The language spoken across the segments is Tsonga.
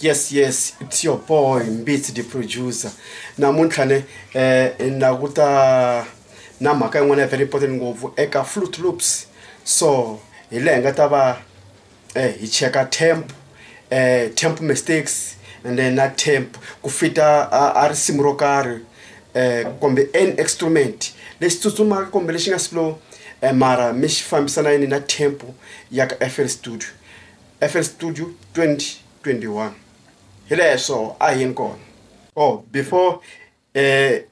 Yes, yes, it's your boy Mbitsi the producer. Namuntlha ne na ku ta na mhaka yin'wana ya very important ngopfu eka Fruit Loops. So hi laha hi nga ta va hi cheka temp, temp mistakes and then na temp ku fita a risimu ro karhi kumbe any instrument lexi tsutsumaka kumbe lexi nga slow mara mi xi fambisana yini na tempo ya ka FL Studio. FL Studio 2021. Hi leswo a hi yini kona. Oh, before hi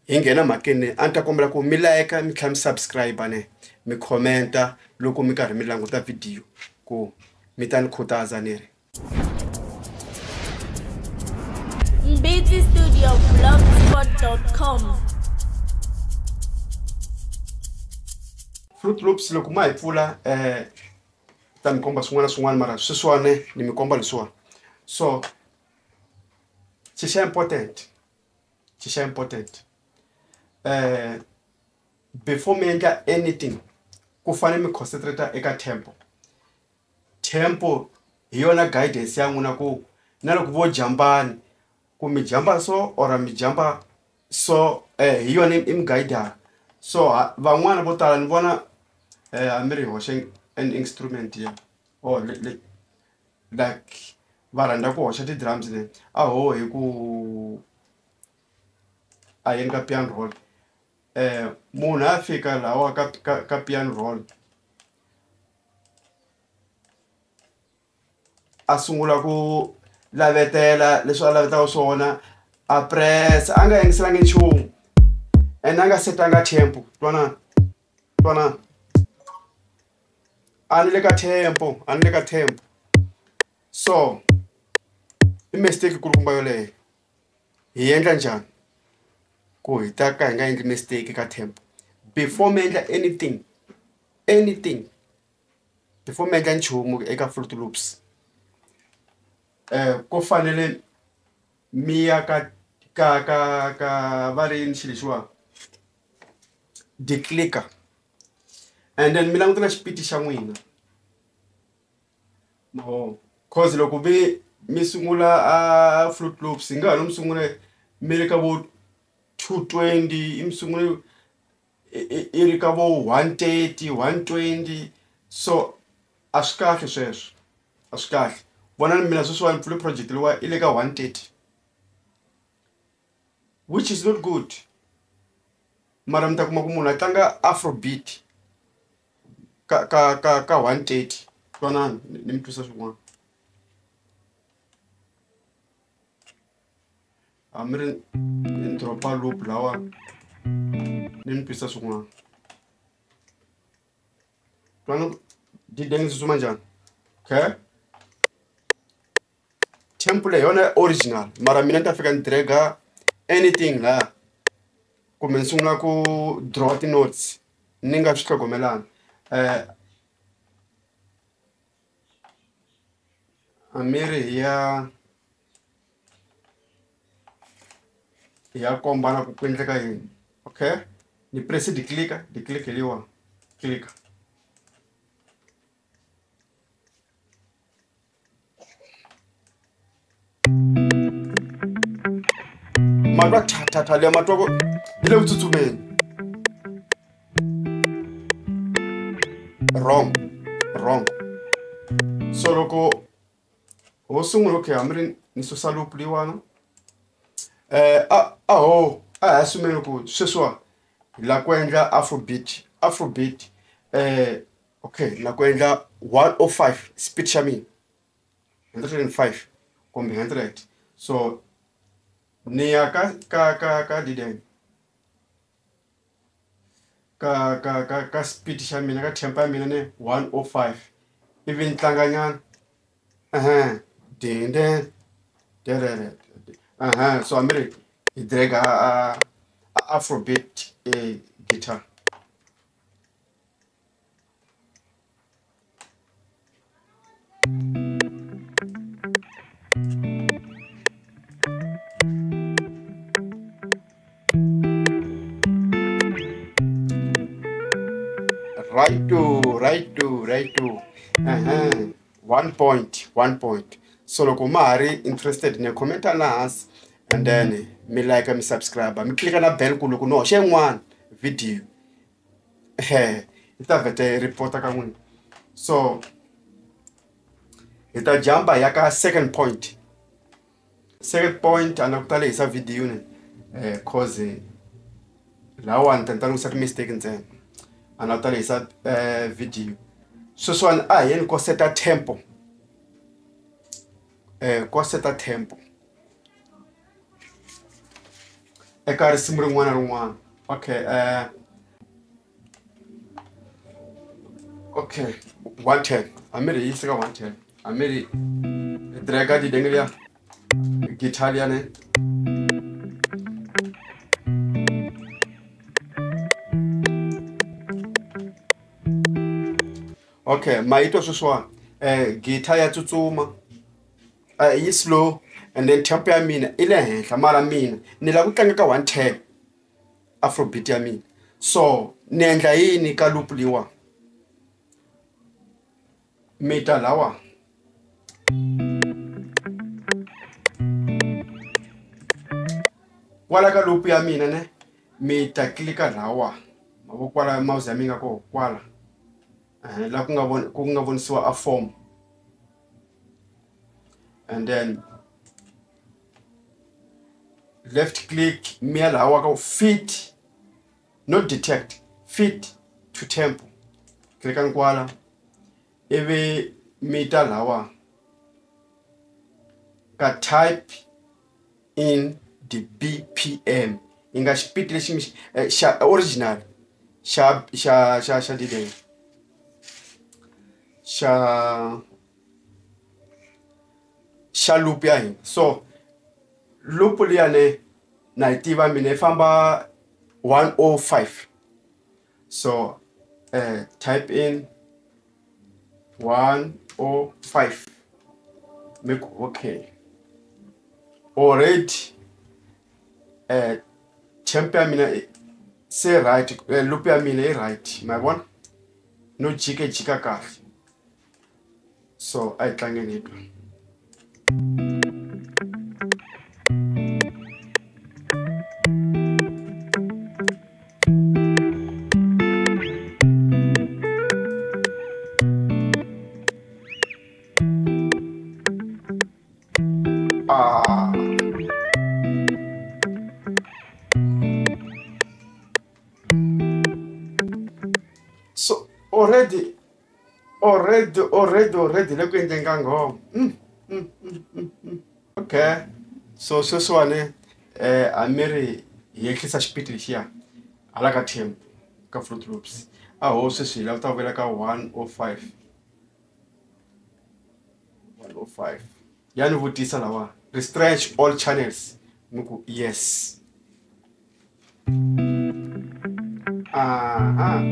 nghena mhakeni a ni ta kombela ku mi like mi tlhela mi subscribe ne mi commenta loko mi karhi mi languta video ku mi ta ni khutaza ni ri. Mbitsi Studio blogspot.com. Fruit Loops loko ma hi pfula ta mi komba swin'wana na swin'wana mara sweswiwani ni mi komba leswiwani. So xi xa important, xi xa important. Before mi endla anything ku fanele mi concentrate eka tempo. Tempo hi yona guidance ya n'wina ku na loko vo jambani ku mi jamba so or mi jamba so hi yona i mi guide-aka. So van'wana vo tala ni vona hambi ri hoxe an instrument ya or like va rhandza ku hoxa ti-drums le a ho hi ku a yeni ka piano roll. Munhu a fika lawa ka piano roll a sungula ku lavetela leswi a lavetaka swona a press a nga yingiselangi nchumu and a nga setanga tempo. Twanana, twanana a ni le ka tempo, a ni le ka tempo. So i mistake kulukumba yoleyo. Hi endla njhani ku hi ta ka hi nga endli mistake ka tempo? Before mi endla anything, anything before mi endla nchumu eka Fruit Loops ku fanele mi ya ka ka ka ka va ri yini xilo lexiwani declicker and then mi langutela xipidi xa n'wina. Cause loko mi sungula a Fruit Loops hi nga ha no mi sungule mi ri ka vo 220 mi sungule i ri ka vo 130 120 so a swi kahle sweswo, a swi kahle. Vonani mina sweswiwani pfule project leyiwa i le ka 130 which is not good. Mara mi ta kuma ku munhu a tlanga afrobeat ka ka ka ka 130. Twanani ni mi twisa swin'wana. A mi ri ni drop-a loop lawa ni mi twisa swin'wana. Twanani DJ ni tsutsuma njhani? Okay, tempo leyi yona original mara mina ni ta fika ni drag-a anything laha kumbe ni sungula ku draw ti-notes ni nga swi tlhogomelanga. A mi ri hi ya kombana ku endleka yini. Okay, ni press declicker, declicker leyiwani, clicker. Ma twa thathatha liya ma twa ku yi le ku tsutsumeni. Wrong, wrong. So loko ho sungula okay hambi ri ni susa loop leyiwani a ho a hi assume-ni ku sweswiwa hi lava ku endla afrobeat, afrobeat okay ni lava ku endla 105 speed xa mina 105 kumbe 100. So ni ya ka ka ka ka DJ ka ka ka ka speed xa mina ka tempo ya mina ni 105 ivi ni tlanga nyana din din derere. So a mi ri hi drag a afrobeat guitar. Right to, right to, right to. 1 point, 1 point. So loko ma ha ri interested ni comment-a laha hansi and then mi like mi subscribe mi tlika na bell ku loko ni hoxa yin'wana video yi ta vheta yi report-a ka n'wina. So hi ta jump-a hi ya ka second point. Second point a na ku ta lehisa video ni cause lahawani ni ta lunghisa ti-mistake ntsena a na ku ta lehisa video. Sweswiwani a hi yeni ko seta tempo ko seta tempo eka risimu rin'wana na rin'wana. Okay okay 110 a mi ri yisi ka 110 a mi ri drag-a didenge liya guitar liya ne. Okay ma yi twa sweswiwani guitar ya tsutsuma yi slow and then tempo ya mina i le henhla mara mina ni lava ku tlanga ka 110 afrobeat ya mina. So ni endla yini ka loop leyiwani? Mi ta lawa kwala ka loop ya mina ne mi ta klika lawa mavoko kwala mouse ya mina nga koho kwala la ku nga vonisiwa a form and then left click mi ya lawa ka fit not detect fit to tempo klika kwala ivi mi ta lawa ka type in the BPM yi nga xipidi lexi mi xa original xa xa xa xa dileng xa xa loop ya hina. So loop liya ne na yi tiva mina yi famba 105. So type in 105 mi ku okay already tempo ya mina se right loop ya mina i right ma vona no jikajika kahle. So a hi tlangeni hi twa. So already le ku endleni ka nghoma. Okay so sweswiwani a mi ri hi ehlisa xipidi lexiya hala ka tempo ka Fruit Loops a ho sweswi hi lava ta vuyela ka 105 105 ya ni vutisa lawa restretch all channels ni ku yes. Aha.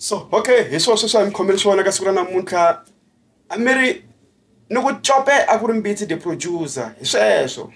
So okay hi swona sweswo a mi khomele swona ka siku ra namuntlha a mi ri ni ku cope a ku ri Mbitsi the producer hi sweswo.